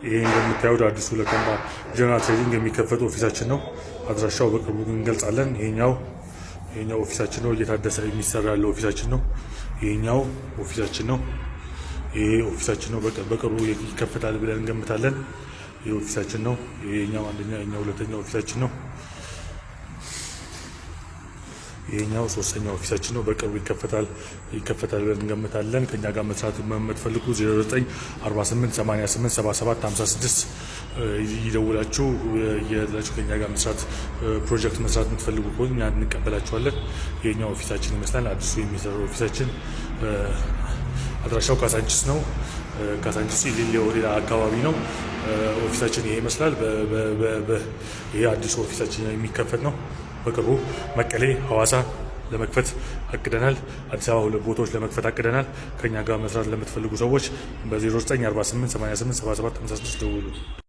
ይሄ እንደምታዩት አዲሱ ለከምባ ጀነራል ትሬዲንግ የሚከፈት office ኣችን ነው። አድራሻው በቅርቡ እንገልጻለን። ይሄኛው office ኣችን ነው፣ እየታደሰ የሚሰራ ያለው office ኣችን ነው። ይሄኛው office ኣችን ነው። ይሄ office ኣችን ነው። በቅርቡ ይከፈታል ብለን እንገምታለን። ይሄ office ኣችን ነው። ይሄኛው አንደኛ፣ ይሄኛው ሁለተኛ office ኣችን ነው። ይሄኛው ሶስተኛ office ኣችን ነው። በቅርቡ ይከፈታል ብለን እንገምታለን። ከኛ ጋር መስራት የምትፈልጉ 0948 88 77 56 ይደውላችሁ የላችሁ ከኛ ጋር መስራት፣ ፕሮጀክት መስራት የምትፈልጉ ከሆነ እኛ እንቀበላችኋለን። ይሄኛው office ኣችን ይመስላል። አዲሱ የሚሰራው office ኣችን አድራሻው ካሳንቺስ ነው። ካሳንቺስ ኢሊሊ ሆቴል አካባቢ ነው። Office ኣችን ይሄ ይመስላል። ይሄ አዲሱ office ኣችን የሚከፈት ነው። በቅርቡ መቀሌ፣ ሐዋሳ ለመክፈት አቅደናል። አዲስ አበባ ሁለት ቦታዎች ለመክፈት አቅደናል። ከኛ ጋር መስራት ለምትፈልጉ ሰዎች በ0948 88 77 56 ደውሉ።